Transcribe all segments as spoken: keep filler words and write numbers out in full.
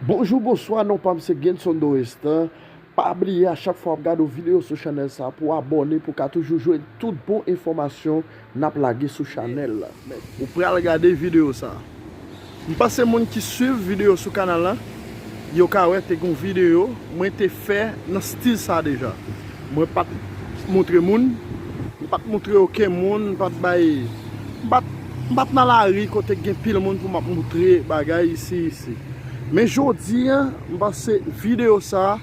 Bonjou, bonswa, non pa m se Genson Dorestan. Pa bliye a chak fwa w ap gade yon videyo sou chanèl sa pou w abòne pou w ka toujou jwenn tout bon enfòmasyon n ap lage sou chanèl la. Ou pral gade videyo sa. M panse moun ki swiv videyo sou kanal la, yo ka wè te gen yon videyo mwen te fè nan stil sa deja. Mwen pa t moutre moun, m pa t moutre okenn moun, m pa t bay, m pa t, m pa t nan lari kote gen pil moun pou m ap moutre bagay isi, isi. Men jodi a, m panse videyo sa,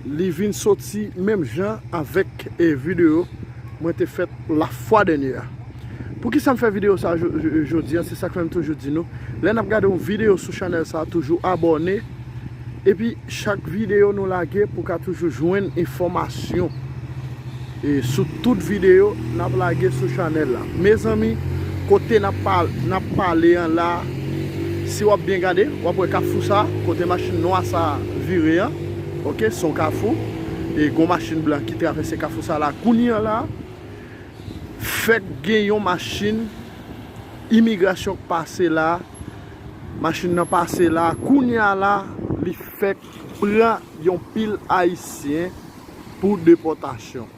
li vin soti menm jan avèk, e, videyo mwen te fèt lafwa dènyè a. Poukisa m fè videyo sa jo-, jo-, jodi a? Se sa k fè m toujou di nou, lè n ap gade yon videyo sou chanèl sa, toujou abòne. Epi, chak videyo nou lage pou ka toujou jwenn enfòmasyon, e, sou tout videyo n ap lage sou chanèl la. Mezanmi, kote n ap pal-, n ap pale an la, si w ap byen gade, w ap wè kafou sa, kote machin nwa sa vire an. Oke, se yon kafou. E gon machin blan ki travèse kafou sa la kounye an la. Fèk gen yon machin imigrasyon k pase la. Machin nan pase la. Kounye a la, li fèk pran yon pil Ayisyen pou depòtasyon.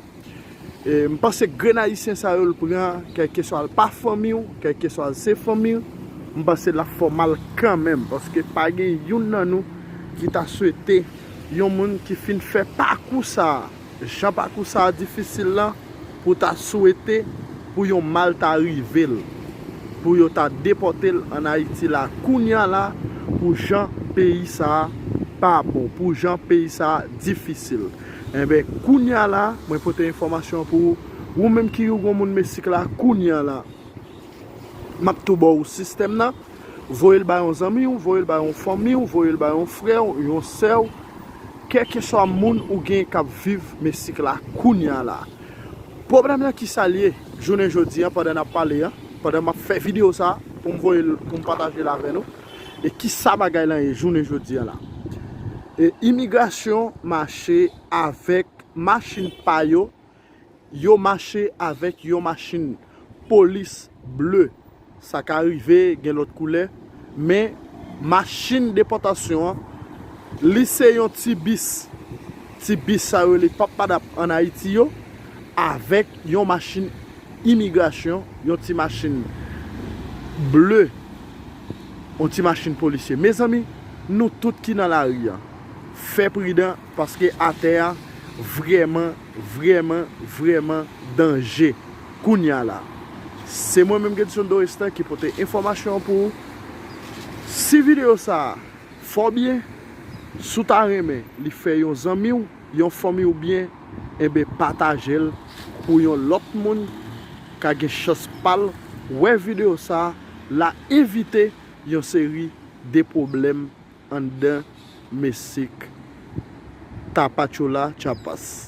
E, m panse grenn Ayisyen sa yo l pran, kèlkeswa l pa fanmi w, kèlkeswa l se fanmi w, m panse l ap fè w mal kanmenm, paske pa gen youn nan nou ki ta swete yon moun ki fin fè pakou sa a, jan pakou sa a difisil lan, pou ta swete pou yon mal ta rive l, pou yo ta depòte l ann Ayiti la kounye a la, pou jan peyi sa a pa bon, pou jan peyi sa a difisil. Enben, kounye a la, mwen pote enfòmasyon an pou ou, ou menm ki ou gon moun Meksik la, kounye a la, m ap tou ba w sistèm nan, voye l ba yon zanmi w, voye l ba yon fanmi w, voye l ba yon frè w, yon sè w, kèlkeswa moun ou gen k ap viv Meksik la kounye a la. Pwoblèm nan kisa l ye jounen jodi a, pandan n ap pale a, pandan m ap fè videyo sa pou m voye l, pou m pataje l avè nou, e kisa bagay lan ye jounen jodi a la. E imigrasyon mache avèk machin pa yo, yo mache avèk yon machin polis ble. Sa ka rive gen lòt koulè, men machin depòtasyon an, li se yon ti bis. Ti bis sa yo rele pap padap ann Ayiti yo, avèk yon machin imigrasyon, yon ti machin ble, yon ti machin polisye. Mezanmi, nou tout ki nan lari a, fè pridan, paske atè a vrèman, vrèman, vrèman danje kounye a la. Se mwen menm, Gedson Dorestan, ki pote enfòmasyon an pou ou. Si videyo sa a fè w byen, si w ta renmen li fè yon zanmi w, yon fanmi w byen, enben pataje l pou yon lòt moun ka gen chans pa l wè videyo sa a, l a evite yon seri de pwoblèm anndan Meksik, Tapachula, Chiapas.